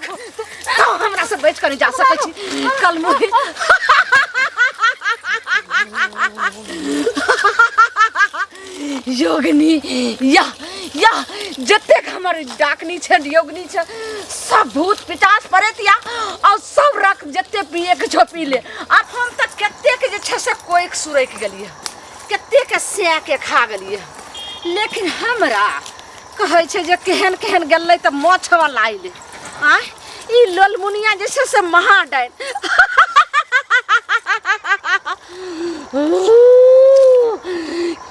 देख तो हमरा से बच कर जा सकै छी कल मुही योगनी या या जतेक हमर डाकनी छै योगनी छै सब भूत पिचास पड़ैत या और सब रख जते पिए के छो पी ले आब हम तऽ कतेक जे छै से कोइक सुरैक गेलियै कतेक सै के खा गेलियै लेकिन हमरा कहै छै जे केहन केहन गेलै तऽ माछवला अयलै आँय ई ललमुनिया जे छै से महा डाइन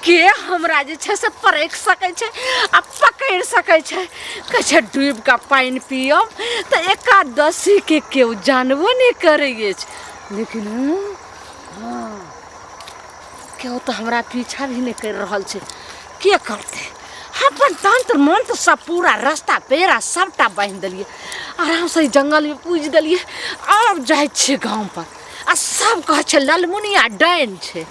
के हमरा जे छै से परखि सकै छै आ पकड़ि सकै छै कहै छै डूबि कऽ पानि पियब तऽ एकादशीके केओ जानबो नहि करै अछि लेकिन हँ केओ तऽ हमरा पीछा भी नहि करि रहल छै के करतै अपन तंत्र मंत्र सब पूरा रास्ता पेड़ा सबटा बान्हि देलियै आरामसँ ई जंगलमे पूजि देलियै आब जाइ छियै गामपर आ सब कहै छै ललमुनिया डाइन छै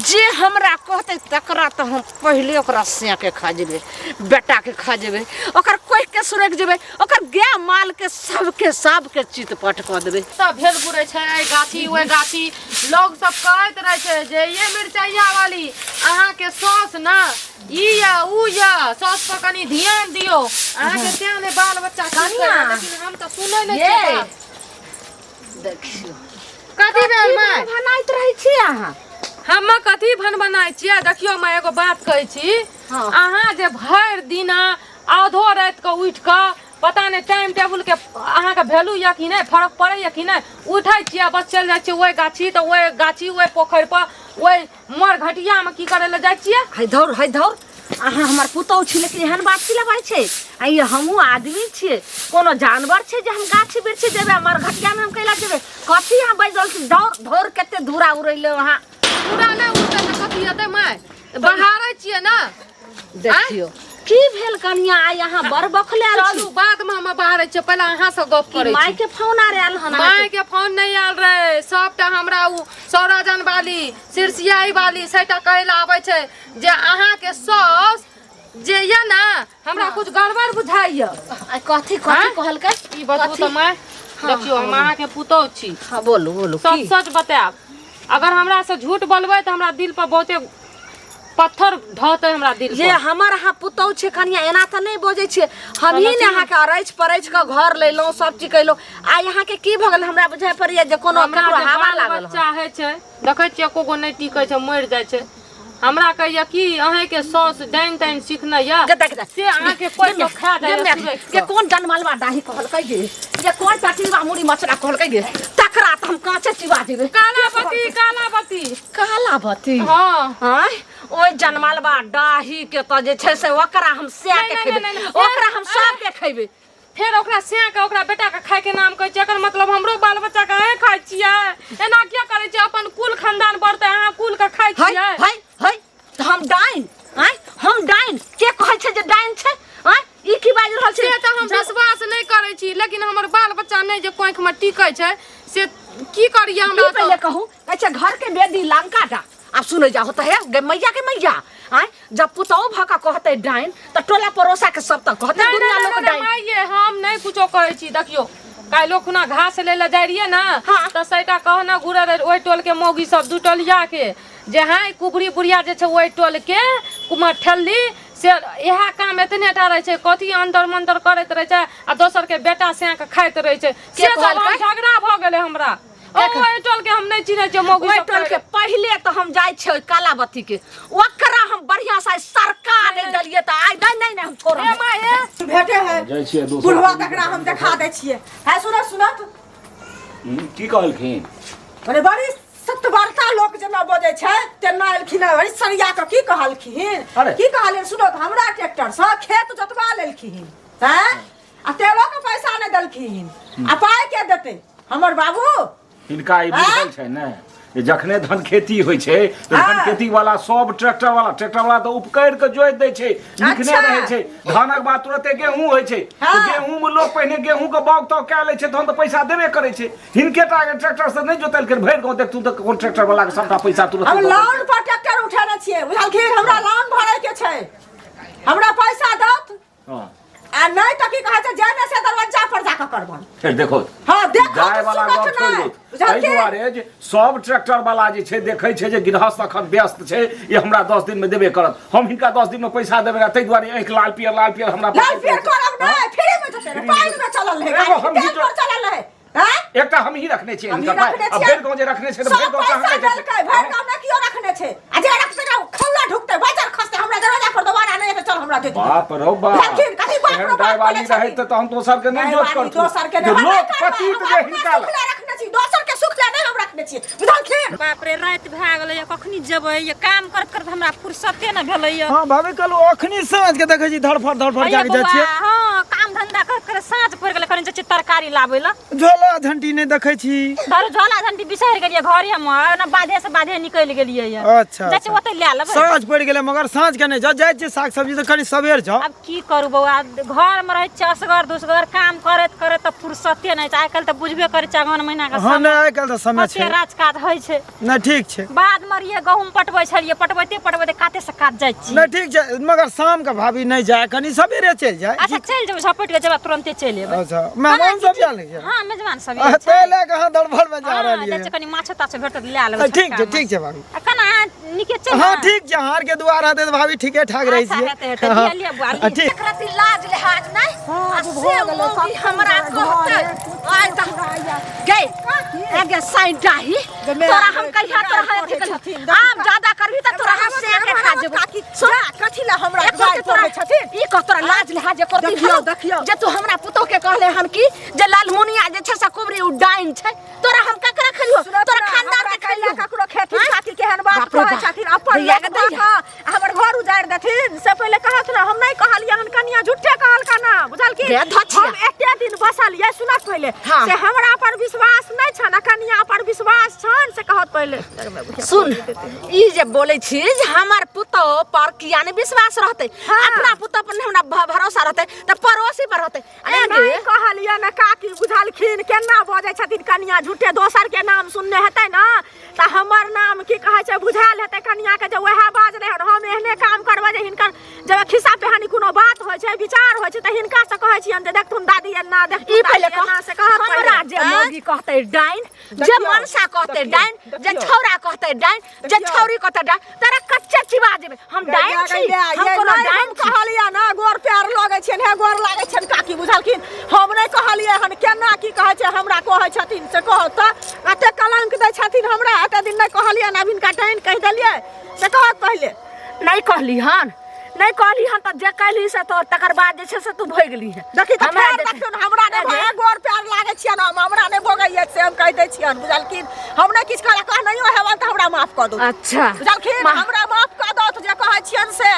जे हमरा कहतै तकरा तऽ हम पहिले ओकरा सेके खा जेबै बेटाके खा जेबै ओकर कोखिके सुरकि जेबै ओकर गाय मालके सबके सबके चितपट कऽ देबै सब भेल घुरै छै एहि गाछी ओहि गाछी लोग सब कहैत रहै छै जे ये मिरचैया वाली अहाँके साउस ने ई या ऊ या साउस पर कनि ध्यान दियौ अहाँके तें ने बाल बच्चा की कनिया। करत, लेकिन हम तऽ सुनै नहि ये। छियै बात। देखियौ कथी भेल माय भनाइत रहै छी अहाँ हम कथी भनभनाइ छियै देखियौ माय एगो बात कहै छी हाँ। अहाँ जे भरि दिना आधो राति कऽ उठि कऽ पता नहि टाइम टेबुलके अहाँके वैल्यू यऽ कि नहि फरक पड़ैए कि नहि उठै छियै आ बस चलि जाइ छियै ओहि गाछी तऽ ओहि गाछी ओहि पोखरि पर ओहि मर घटियामे की करै लए जाइ छियै है धौर है धौर अहाँ हमर पुतहु छी लेकिन एहन बात की लबाइ छै आ ई हमहूँ आदमी छियै कोनो जानवर छै जे हम गाछी बिरछी जेबै आ मरघटियामे हम कैला जेबै कथी अहाँ बाजि रहल छी धौर धौर कते धूरा उड़ैले अहाँ पूरा नहि उड़तै तऽ कथी हेतै माय बहारै छियै ने देखियौ की भेल कनिया आइ अहाँ बड़ बखलायल छी चलू बाद में हम बाहर छियै पहिले अहाँ से गप की करै माय छी के फोन आर आयल हन माय के फोन नहीं आयल रहे सबटा हमरा उ सौराजन वाली सिरसियाई वाली सबटा कहै लए आबै छै जे अहाँ के साउस जे ये ने हमरा कुछ गड़बड़ बुझाइया आइ कथी कथी आँय? कहलकै ई बतबू कथी? तऽ माय हाँ, देखियौ हम अहाँ के पुतोह छी हाँ बोलू बोलू सच की सच बतायब अगर हमरा से झूठ बोलबै तऽ हमरा दिल पर बहुते पत्थर ढहतै हमरा दिल ये पर हमर अहाँ पुतहु छै कनिया एना तऽ नहि बजै छियै हमही ने अहाँके अरैछ परैछ कऽ घर लेलहुँ सब चीज कयलहुँ आइ अहाँके की भऽ गेल हमरा बुझाइ पड़ैया जे कोनो हमरा ककरो जे हवा बाल लागल हन। बच्चा होइ छै देखै छियै एको गो नहि टिकै छै मरि जाइ छै हमरा कहैया कि अहाँके साउस डाइन ताइन सिखने यऽ गे देख देख से अहाँके कोइ गे तो खा गे जाइए गे सुरैख गे कऽ। कोन जनमलवा डाही कहलकै गे गे कोन टटीवा मुड़ी मचरा कहलकै गे तकरा तऽ हम काँचे चिबा जेबै कालाबती कालाबती कालाबती हँ आँय ओहि जनमलवा डाही के तऽ जे छै से ओकरा हम सए के नहि, खेबै नहि, नहि, नहि, ओकरा हम सब के खेबै फेर ओकरा सैं के ओकरा बेटा के खाय के नाम कहै छियै एकर मतलब हमरो बाल बच्चा के अहें खाइ छियै एना किया करै छियै अपन कुल खानदान बढ़तै अहाँ कुल के खाइ है छियै है है तऽ हम डाइन आँय हम डाइन के कहै छै जे डाइन छै आँय ई की बाजि रहल छै से तऽ हम विश्वास नहि करै छी लेकिन हमर बाल बच्चा नहि जे कोखि मे टिकै छै से की करियै की हमरा पहिले तऽ कहू अच्छा घर के बेदी लंका डा आब सुनै जाहो तऽ हे गे मैया के मैया आँय जब पुतहु भऽ कऽ कहतै डाइन तऽ टोला पड़ोसा के सब तऽ कहतै नहि, दुनिया नहि, लोक नहि, डाइन माइये हम नहि कुछो कहै छी देखियौ काल्हिो खुना घास लै लए जाइ रहियै ने हाँ। तऽ सैटा कहना घुरै रहै ओहि टोल के मौगी सब दू टोलिया के जे हाँ कुबरी बुढ़िया जे छै ओहि टोल के कुमार ठेली से इएह काम एतने टा रहै छै कथी अंतर मंतर करैत रहै छै आ दोसर के बेटा सैं के खाइत रहै छै से सब हम कहलकै? झगड़ा भऽ गेलै हमरा ओ ओहि टोल के हम नहि चिन्है छियै मौगी ओहि सब टोल के पहिले तऽ हम जाइ छियै ओहि कालावती के ओकरा हम बढ़िया से आइ सरकार नहि देलियै तऽ आइ नहि नहि नहि हम छोड़ब ए माय ए भेटे है जाइ छियै दोसर बुढ़वा ककरा हम देखा दै छियै है सुनत सुनत की कहलखिन अरे बड़ी सतबरता लोक जेना बजै छै तेना एलखिन हँ बड़ी सरिया कऽ की कहलखिन अरे। की कहलियन सुनत हमरा ट्रैक्टर से खेत जोतवा लेलखिन हैं आ तेलो के पैसा नहि देलखिन आ पाइ के देतै हमर बाबू हिनका ई बुझल छै ने जे जखने धन खेती होइ छै तऽ धन खेती वाला सब ट्रैक्टर वाला ट्रैक्टर वाला तऽ उपकरि कऽ जोति दै छै लिखने रहै छै धानक बाद तुरते गेहूँ होइ छै तऽ गेहूँ मे लोक पहिने गेहूँ के बाग ताग कए लै छै तहन तऽ पैसा देबे करै छै हिनके टा के ट्रैक्टर से नहि जोतेलखिन भरि गाँव देखथुन तऽ कोन ट्रैक्टर वाला के सबटा पैसा तुरत हम लोन पर ट्रैक्टर उठेने छियै बुझलखिन हमरा लोन भरे के छै हमरा पैसा दत हँ आ आ नहि तऽ की कहै छै जे ने से दरवाजा पर जाके करबन। फेर देखो। हाँ, देखो गाय तऽ वाला सुनत गप छोड़ि नहि। दू। एहि बुझलखिन? दुआरे जे सब ट्रैक्टर वाला जे छै देखै छै जे गृहस्थ अखन व्यस्त छै, ई हमरा 10 दिन में देबे करत, हम हिनका 10 दिन में पैसा देबै, ताहि दुआरे आँखि लाल पियर लाल पियर हमरा लाल पियर करब नहि, फ्री में जेतै रे, पानि में चलल रहै, एगो हम तेल ही पर चलल रहै। हैं? एकटा हम ही रखने छियै हम ही हिनकर पाइ। रखने आ छियै। भरि गाँव जे रखने छै तऽ सब भरि गाँव कहाँ पैसा जाइ छै? देलकै, भरि गाँव नहि केओ रखने छै। आ जे रखतै ने, ओ खौला ढुकतै, बाजार खसतै, हमरा दरवाजा पर दोबारा नहि एतै, चल हमरा दे दियौ। बाप रौ बाप। लड़खिन, कथी बाप एहन रौ बाप दायवाली बोलै छथिन? रहै तऽ हम दोसर के नहि जोत दायवाली करतू। दोसर के जे नहि, हम लोक नहि करबै, पतित हम जे अपना हिनका सुख लए रखने छी, दोसर के सुख लए नहि हम रखने छी, बुझलखिन? बाप रे, राति भए गेलै, कखनी जेबै? ये काम करैत करैत हमरा फुर्सते ने भेलै। हाँ भाभी, कल अखनी साँझ के देखै छी धड़फड़ धड़फड़ अइये जाके जाइ बौआ, छियै। हाँ, काम धंधा करैत करैत साँझ पड़ि गेलै। कनि जाइ छियै तरकारी लाबै लए। झोला झंटी नहि देखै छी। धरू, झोला झंटी बिसरि गेलियै घरे मे, ओना बाधे से बाधे निकलि गेलियै ये। अच्छा, जाइ छियै अच्छा। ओतै लए लेबै। साँझ पड़ि गेलै, मगर साँझ के नहि जाउ, जाइ छियै साग सब्जी तऽ कनि सबेर जाउ। आब की करू बौआ, घर मे रहै छियै असगर दुसगर, काम करैत करैत तऽ फुर्सते नहि छै। आइ काल्हि तऽ बुझबे करै छियै अगहन महीना के हाँ, समय। नहि, आइ काल्हि तऽ समय कते छै। राज काज होइ छै। नहि, ठीक छै। बाद मे रहियै गहूँम पटबै छलियै, पटबैते पटबैते काते से कात जाइ छी। नहि, ठीक छै, मगर शाम के भाभी नहि जाय, कनि सबेरे चलि जाय। अच्छा, चलि जेबै, झपटि के जेबै, तुरन्ते चलि एबै। अच्छा, मेहमान सब आयल ने? हाँ, मेजबान सब आ, आयल छै। ताहि लए कऽ अहाँ दरबार में जा हाँ, रहलियै। जाइ छियै, कनि माछो ताछो भेटत तऽ लए लेबै। ठीक छै, छोटका ठीक छै भाभी। माछ। आ केना अहाँ नीके छै? हाँ, ठीक छै, अहाँ आरके दुआर हेतै तऽ भाभी ठीके ठाक रहै अच्छा, छियै। हेतै, हेतै। लिअ, लिअ बुआ, लिअ। ठीक। एक रति लाज लिहाज नहि, आ आब से भऽ गेलै, मौगी कखन हमरा जेबै कहतै। घरे? आइ तऽ गै, एगे साइडाही, गे, तोरा हम कहिया तोरा पढ़ै अथी करियौ। छथिन, आब ज्यादा करबही तऽ तोरा हम से के खा जेबौ। काकी, जा, कथी लए हमरा एक गारि तोरा पढ़ै छथिन? ई कह, तोरा लाज लिहाज एको रति देखियौ, हौ? देखियौ। जे तू हमरा पुतोह के कहले हन कि जे लालमुनिया जे छै से कुबरी उ डाइन छै, तोरा हम ककरा खेलियो? सुनत तोरा ना, खानदान हमरा के कैला खेलियो? ककरो खेती आँय? छाती केहन बात बाप रे कहै बाप। छथिन, अपन दैया लोक के दैया। कऽ हमर घर उजाड़ि देथिन से पहिले कहत ना। हम नहि कहलियै हन कनिया, झूठे कहलका ना, बुझलखिन? गे धछिया। हम एते दिन बसलियै, सुनत पहिले। हाँ। से हमरा पर विश्वास नहि छनि आ कनिया पर विश्वास छनि से कहत पहिले। सुन, ई जे बोलै छी जे हमर पुतोह पर किया नहि विश्वास रहतै? हाँ। अपना पुतोह पर नहि हमरा भरोसा रहतै तऽ पड़ोसी पर रहतै? अरे गे। नहि कहलियै ने काकी, बुझलखिन? केना बजै छथिन कनिया झूठे, दोसर के नाम सुनने हेतै ने तऽ हमर नाम की कहै छै बुझायल हेतै कनिया के जे वएह बाजलै हन। हम एहने काम करबै जे हिनकर जब खिस्सा पिहानी कोनो बात होइ छै, विचार होइ छै, तऽ हिनका से कहै छियनि जे देखथुन दादी एना, देखथुन ई पहिले दादी कह, एना, से कहत हमरा पहिले। जे आँय? मौगी कहतै डाइन, जे देखियौ, मनसा कहतै देखियौ, डाइन, जे देखियौ। छौड़ा कहतै डाइन, जे देखियौ। छौरी कहतै डाइन, तोरा कच्चे चिबा जेबै। हम डाइन छी? हम कोनो डाइन छी? कहलियै ना, गोर पैर लगै छियनि, हे गोर लागै छियनि काकी, बुझलखिन? हम नहि कहलियै हन, केना की कहै छै हमरा कहै छथिन से कहत तऽ एते कलंक दै छथिन हमरा। एते दिन नहि कहलियै, आब हिनका डाइन कहि देलियै से कहत पहिले। नहि कहली हन, नहि कहली हन तऽ जे कहली से तो तकर बाद जे छै से तू भोगली हन। देखी तऽ हमरा फेर देखियौ देखियौ ने, हमरा नहि अरे। भए, गोर पैर लागै छियनि हम, हमरा नहि भोगैये से हम कहि दै छियनि, बुझलखिन? हम नहि किछु कहला, कहनैयो हेबनि तऽ हमरा माफ कऽ दू। अच्छा। बुझलखिन? माफ। हमरा माफ कऽ दौथ जे कहै छियनि से।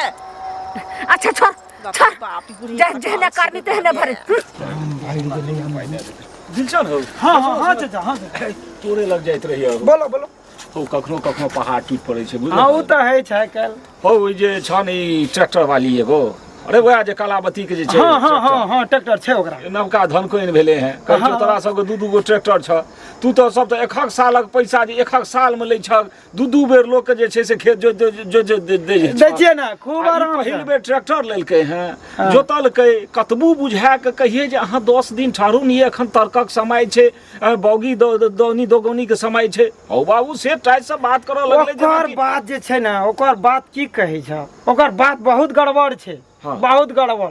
अच्छा, छोड़ छोड़। बाप, बुढ़ी जे जेहने करनी तेहने भरे। दिलचन हौ। हाँ हाँ हाँ चाचा, हाँ चाचा। तोरे लग जाइत रहियै। बोलो बोलो। हौ, कखनो कखनो पहाड़ टूटि पड़ै छै, बुझल? हाँ, ओ तऽ होइ छै आइ काल्हि। हौ, ई जे छन ई ट्रैक्टर वाली एगो, अरे वएह जे कलावती के जे छै। हाँ हाँ हाँ। ट्रैक्टर। हाँ, ट्रैक्टर छै ओकरा। नवका धनकोइन भेलै हेँ। कहै छौ तोरा सबके 2 2 गो ट्रैक्टर छ, तू तऽ सब तऽ एकहक सालक पैसा जे एकहक सालमे लै छक, 2 2 बेर लोकके जे छै से खेत जोति जोति जोति दै छै। दै छियै ने खूब आ ई आराम पहिल बेर ट्रैक्टर लेलकै हेँ, जोतलकै, कतबू बुझा कऽ कहियै जे अहाँ 10 दिन ठहरू ने, एखन तर्कक समय छै, बौगी दौनी दोगौनी के समय छै। हौ बाबू, से टाइट से बात करऽ लगलै जेना ओकर कि- बात जे छै ने, ओकर बात की कहै छ, ओकर बात बहुत गड़बड़ छै। हाँ। बहुत गड़बड़।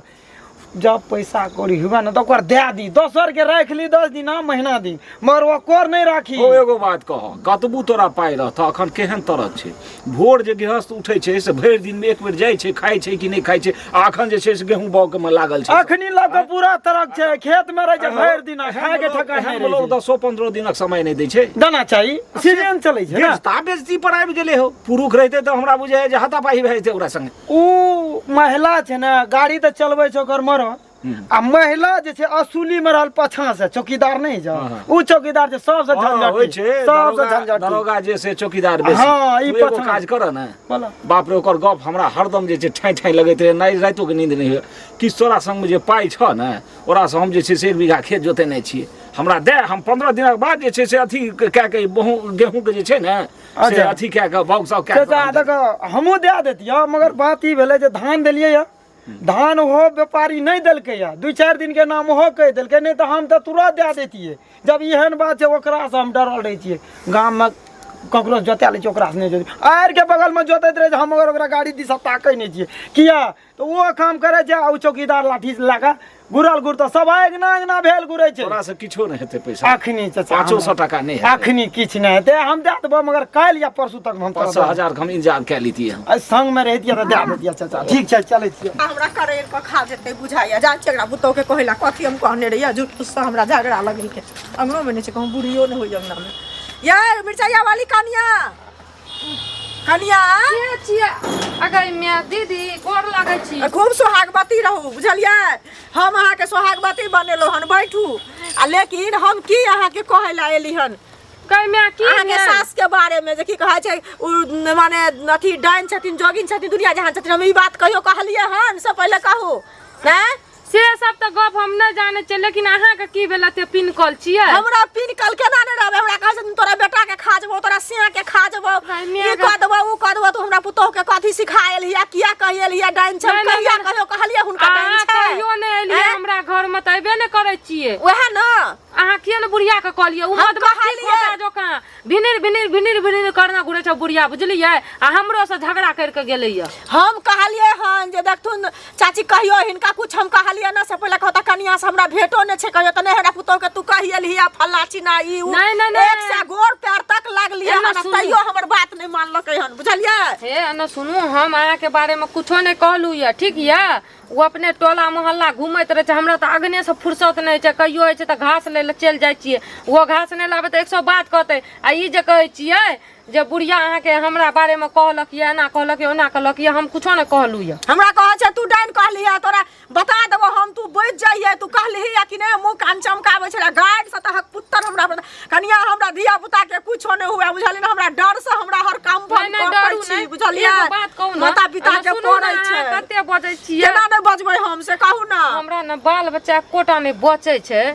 जब पैसा कौड़ी हुए ने तऽ ओकर दए दी, दोसर के राखि ली 10 दिना महीना दिन, मगर ओकर नहि राखी। ओ एगो बात कह, कतबू तोरा पाइ रहतऽ, अखन केहन तरह छै? भोर जे गृहस्थ उठै छै से भरि दिनमे एक बेर जाइ छै, खाइ छै कि नहि खाइ छै, आ अखन जे छै से गेहूँ बाउग मे लागल छै। अखनी लऽ कऽ पूरा तरक छै, खेत मे रहै छै भरि दिन, खाय के ठेकान नहि एहन रहै लोग छै। 10-15 दिनक समय नहि दै छै। देना चाही, सीजन चलै छै ने। बेजता बेजती पर आबि गेलै हौ। पुरुख रहितै तऽ हमरा बुझाइ जे हाथापाही भए जेतै ओकरा संगे। उ महिला छै ने, गाड़ी तऽ चलबै छै ओकर मरद, आ महिला जे छै असूली मे रहल पाछाँ से, चौकीदार नहि जा, उ चौकीदार छै सबसे हाँ, होइ झंझटी, छै सबसे दरोगा झंझटी। दरोगा जे से चौकीदार बेसी। हाँ, ई तू एगो पछाँ। काज कर ने। बोलो। बाप रे, ओकर गप हमरा हरदम जे छै ठाँइ ठाँइ लगैत रहै, नहि रातिओ के नींद नहि होय। कि तोरा संगमे जे पाइ छऽ ने, ओकरासँ हम जे छै से 1 बीघा खेत जोतेने छियै, हमरा दे, हम 15 दिनक बाद जे छै से अथी कए के गेहूँके जे छै ने से अथी कए कऽ बाउग साउग कए चाचा कऽ देखो, हमहूँ दए देतियै, मगर बात ई भेलै जे धान देलियै यऽ। धान ओहो व्यापारी नहि देलकै या 2-4 दिन के नाम ओहो कहि देलकै, नहि तऽ हम तऽ तुरंत दए दैतियै। जब एहन बात छै ओकरासँ हम डरल रहै छियै। गाममे ककरो जोता लै छियै ओकरासँ नहि जोतै, आरिके बगलमे जोतैत रहै छै, हम अगर ओकरा गाड़ी दिस ताकै नहि छियै। किया तऽ ओ काम करै छै आ ओ चौकीदार लाठी लए कऽ घुरल घुरतऽ सब अङ्गना अङ्गना भेल घुरै छै। तोरा से किछो नहि हेतै पैसा अखनी चाचा, 500 टाका नहि हेतै। अखनी किछु नहि हेतै, हम दए देबौ, मगर काल्हि या परसू तक हम 500 हजार के हम इंतजार कए लेतियै हम। आइ संगमे रहितियै तऽ दए दैतियै चाचा। ठीक छै, चलै छियै। हमरा करेल कऽ खा जेतै बुझाइया। जान छियै एकरा पुतोह के कहै लए कथी हम कहने रहियै, झूठ फूससँ हमरा झगड़ा लगेलकै। अङ्गनोमे नहि छै, कहूँ बुढ़ियो नहि होइए अङ्गनामे। यै मिरचाइया वाली कनिया, कनिया के छियै? अगै माय, दीदी गोर लागै छी। खूब सोहागवती रहू, बुझलियै? हम अहाँके सोहागवती बनेलहुँ हन, बैठू। आ लेकिन हम की अहाँके कहै लए एली हन? गै माय, की अहाँके भेल? सास के बारे में जे की कहै छै उ माने अथी डाइन छथिन, जोगिन छथिन, दुनिया जहान छथिन, हम ई बात कहियो कहलियै हन से पहिले कहू ने? से सब तऽ गप हम नहि जानै छियै, लेकिन अहाँके की भेल एते पिनकल छियै? हमरा पिनकल केना नहि रहबै? हमरा कहै छथिन तोरा बेटा के खा जेबौ, तोरा सिया के खा जेबौ, भाई, मियाँ ई कऽ देबौ, उ कऽ देबौ। तू हमरा पुतोह के कथी सिखा एलही, किया कहि एलही डाइन छै? नहि, नहि, कहिया नहि। कहियो कहलियै हुनका डाइन अहाँ छै? कहियो नहि एलियै आँय? हमरा घर में, तऽ अयबे नहि करै छियै। वएह ने। अहाँ किया ने बुढ़िया के कहलियै? उ हम मधुमक्खी कहलियै। खोता जकाँ भिनिर भिनिर भिनिर भिनिर करना घुरै छै बुढ़िया, बुझलियै? आ हमरो से झगड़ा करि के गेलैया। हम कहलियै हन जे देखथुन चाची, कहियो हिनका कुछ हम कहलियै ना, से पहिले कहता कनिया से हमरा भेटो नहि छै कहियो, तऽ नहि हमरा पुतोह के तू कहि एलही आ फल्ला चिन्ना ई उ। नहि, नहि, नहि। एक सए गोर पैर तक लागलियै एना हन, सुनू। तैयो हमर बात नहि मानलकै हन, बुझलियै? हे एना सुनू, हम अहाँके बारेमे कुछो नहि कहलहुँ यऽ, ठीक यऽ? ओ अपने टोला मोहल्ला घूमैत रहै छै, हमरा तऽ अगनेसँ फुर्सत नहि होइ छै। कहियो होइ छै तऽ घास लै लए चलि जाइ छियै, ओहो घास नहि लाबै तऽ 100 बात कहतै। आ ई जे कहै छियै जे बुढ़िया अहाँके हमरा बारेमे कहलक यऽ, एना कहलक यऽ, ओना कहलक यऽ, हम कुछो नहि कहलहुँ यऽ। हमरा कहै छै तू डाइन कहलिही हँ, तोरा बता देबो हम, तू बचि जाइए, तू कहलिही या कि नहि? मुँह कान चमकाबै छलै गाड़ि से तहक पुत्तर हमरा पर। कनिया, हमरा धिया पुता के कुछो नहि हुए, बुझलियै ने? हमरा डर से हमरा हर काम नहि, नहि, हम डरू करै छी, नहि। बुझलियै? एगो बात कहू ने, माता पिता अहाँ के सुनू ने, पड़ै अहाँ छै। कते बजै छियै? केना नहि बजबै हम, से कहू ने। हमरा ने बाल बच्चा एकोटा नहि बचै छै,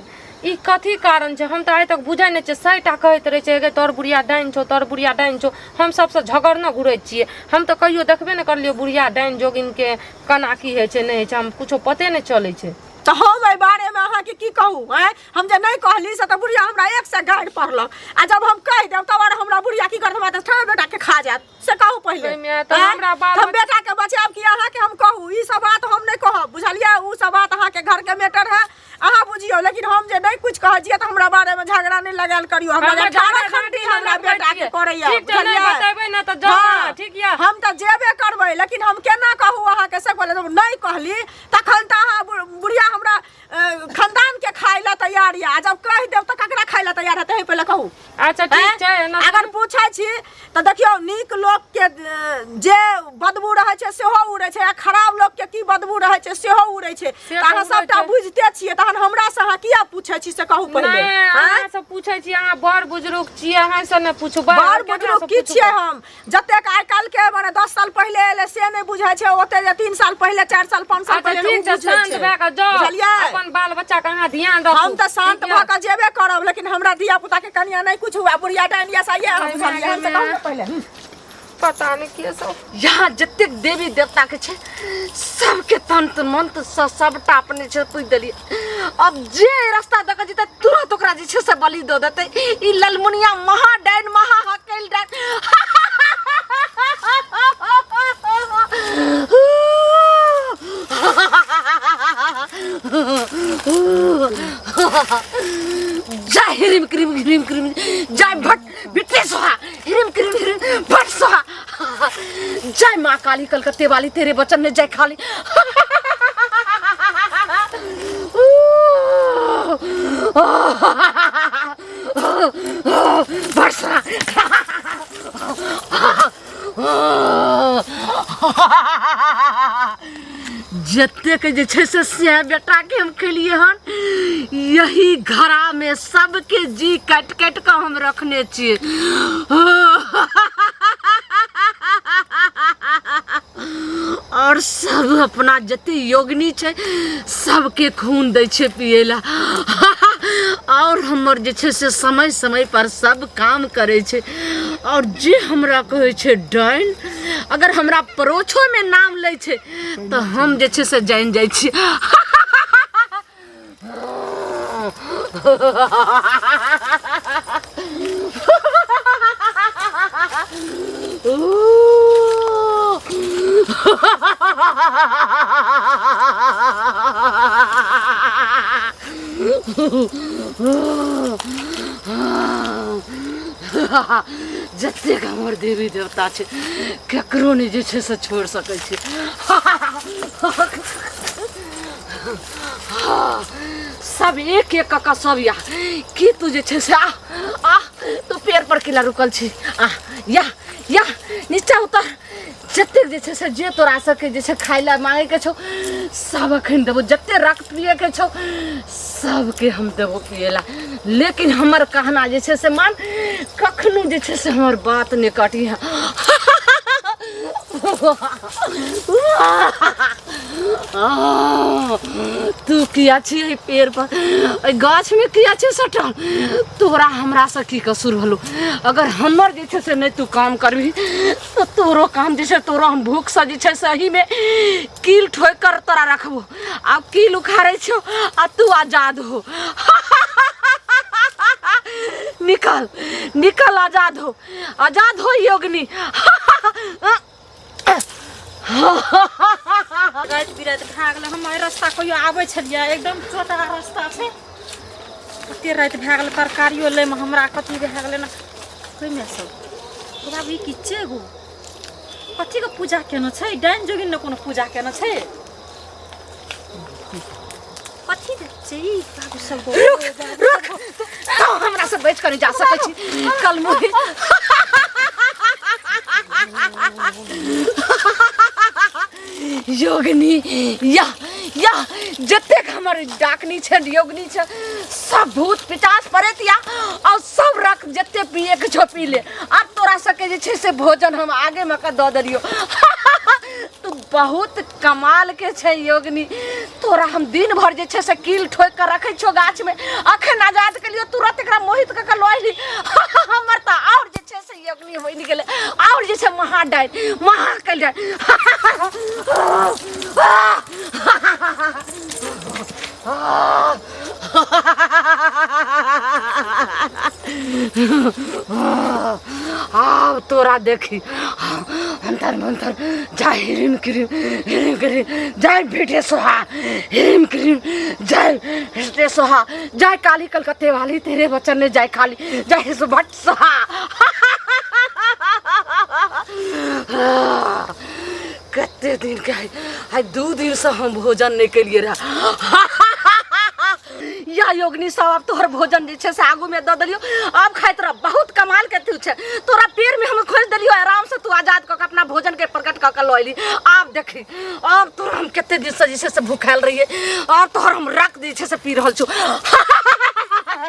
ई कथी कारण छै? हम तऽ आइ तक बुझै नहि छियै। सएटा कहैत रहै छै, गे तोहर बुढ़िया डाइन छौ, तोहर बुढ़िया डाइन छौ। हम सबसँ झगड़ने घुरै छियै। हम तऽ कहियो देखबे नहि करलियै बुढ़िया डाइन जोगिनके, केना की होइ छै नहि होइ छै, हम कुछो पते नहि चलै छै। तऽ हम एहि बारेमे अहाँके की कहू? आँय, हम जे नहि कहली से तऽ बुढ़िया हमरा एक सए गारि पढ़लक, आ जब हम कहि देब तब आर हमरा बुढ़िया की करत? हमरा तऽ ठाढ़ बेटाके खा जायत, से कहू पहिले। ओहिमे तऽ आँय? हमरा बाल हम बेटाके बचायब कि अहाँके हम कहू? ई सब बात हम नहि कहब, बुझलियै? ओ सब बात अहाँके घरके मैटर है, अहाँ बुझियौ। लेकिन हम जे नहि कुछ कहै छियै तऽ हमरा बारेमे झगड़ा नहि लगायल करियौ। हमरा हमरा अठारह झगड़ा खंडी नहि हमरा लगबै बेटाके छियै। करैया, ठीक छै, नहि बुझलियै? बतेबै ने तऽ जाउ हाँ, अहाँ, ठीक यऽ? हम तऽ जेबे करबै, लेकिन हम केना कहू अहाँके से? कहले जब नहि कहली तखन तऽ अहाँ बुढ़िया हमरा खानदान के खाय लए तैयार यऽ, आ जब कहि देब तऽ ककरा खाय लए तैयार हेतै, पहिले कहू। अच्छा ठीक छै। एना अगर पूछै छी तऽ देखियौ, नीक लोकके जे बदबू रहै छै सेहो उड़ै छै, आ खराब लोकके की बदबू रहै छै सेहो उड़ै छै। से तऽ तऽ अहाँ उड़ै सबटा छै। बुझिते छियै, तहन हमरा से अहाँ किया पूछै छी, से कहू पहिले। नहि, आँय? अहाँ से पूछै छी, अहाँ बड़ बुजुर्ग छियै, अहाँ से नहि पूछबै? बड़ केकरा बुजुर्ग से की पूछबै? छियै हम? जतेक आइ काल्हि के माने 10 साल पहिले एलै से नहि बुझै छै, ओते जे 3 साल पहिले, 4 साल, 5 साल अच्छा पहिले ठीक छै, बुझै शांत छै। भए कऽ जाउ, बुझलियै? अपन बाल बच्चा के अहाँ ध्यान रखू। हम तऽ शांत ठीक भऽ यऽ? कऽ जेबे करब, लेकिन हमरा धिया पुता के कनिया नहि कुछ हुआ, बुढ़िया डाइन या सही अहाँ नहि, बुझलियै? हम तऽ नहि, कहू ने पहिले। पता नहि के सब यहाँ जतेक देवी देवता के छै सबके तंत्र मंत्र से सबटा अपने छै पूछि देलियै। अब जे रास्ता दऽ कऽ जेतै तुरंत ओकरा जे छै से बलि दऽ देतै ई ललमुनिया महा डाइन, महा हकैल डाइन। जय ह्रीम क्रीम ह्रीम क्रीम जय भट बिट्टी सोहा ह्रीम क्रीम ह्रीम भट सोहा जय माँ काली कलकत्ते वाली, तेरे बचन ने जय खाली। भट सोहा। जतेक जे छै से सिया बेटाके हम खेलियै हन, यही घरामे सबके जी काटि काटि कऽ हम रखने छियै। और सब अपना जते योगनी छै सबके खून दै छै पियै ला, और हमर जे छै से समय समय पर सब काम करै छै। और जे हमरा कहै छै डाइन, अगर हमरा परोछोमे नाम लै छै तऽ हम जे छै से जानि जाइ छी। जतेक हमर देवी देवता छै केकरो नहि जे छै से छोड़ि सकै छी। सब एक एक कऽ कऽ सब या की तू जे छै से आ आ तू पेड़ पर किला रुकल छी, आ या या नीचा उतर। जतेक जे छै से जे तोरा सबके जे छै खाय लए मांगैके छौ सब अखन देबो, जते रक्त पियैके छौ सबके हम देबो पियै लए, लेकिन हमर कहना जे छै से मान, कखनो जे छै से हमर बात नहि कटी। तू किया छी एहि पेड़ पर, एहि गाछमे किया छी सटल? तोरा हमरासँ की कसूर भेलौ? अगर हमर जे छै से नहि तू काम करबही तऽ तोरो काम जे छै तोरो हम भूखसँ जे छै से एहीमे कील ठोकि कर तोरा रखबो। आब कील उखाड़ै छौ आ तू आजाद हो, निकल निकल, आजाद हो, आजाद हो योगनी। राति बिराति भए गेलै, हम एहि रास्ता कहियो आबै छलियै, एकदम छोटा रास्ता छै। कते राति भए गेलै, तरकारियो लैमे हमरा कथी भए गेलै ने। ओहिमे सब बाबू ई की छै गो? कथीके पूजा केने छै? डाइन जोगिन ने कोनो पूजा केने छै? कथी छै ई बाबू सब गो? रुक रुक, तू हमरा से बच कर नहीं जा सकै छी कल मुही योगनी। या या जतेक हमर डाकनी छै, योगनी छै, सब भूत पिचास पड़ैत या और सब रख, जते पिए के छौ पी ले। आब तोरा सबके जे छै से भोजन हम आगे में कऽ दऽ देलियौ। तू बहुत कमाल के छै योगनी, तोरा हम दिन भर जे छै से कील ठोकि कऽ रखै छियौ गाछ में, अखन आजाद केलियौ तुरंत एकरा मोहित कऽ कऽ लऽ अयली। हमर तऽ आओर जे छै से योगनी बनि गेलै आओर जे छै महाडाइन महाकल डाइन। आब तोरा देखी अंतर मंतर जय हिरीम क्रीम हिरीम क्रीम जय बेटे सोहा हिरीम क्रीम जय बेटे सोहा जय काली कलकत्ते वाली तेरे बचन ने जय काली जय सुभट सोहा। कते दिन के आइ 2 दिन से हम भोजन नहीं केलिए रहे। या योगनी सब अब तोहर भोजन जे छै से आगू में दऽ देलियौ, अब खाइत रह। बहुत कमाल के तू छै, तोरा पेड़ में हम खोजि देलियौ, आराम से तू आजाद कऽ के अपना भोजन के प्रकट कऽ के लऽ अयली। आब देखी आब तोरा हम कते दिन से जे छै से भूखायल रहियै, आब तोहर हम रक्त जे छै से पी रहल छौ।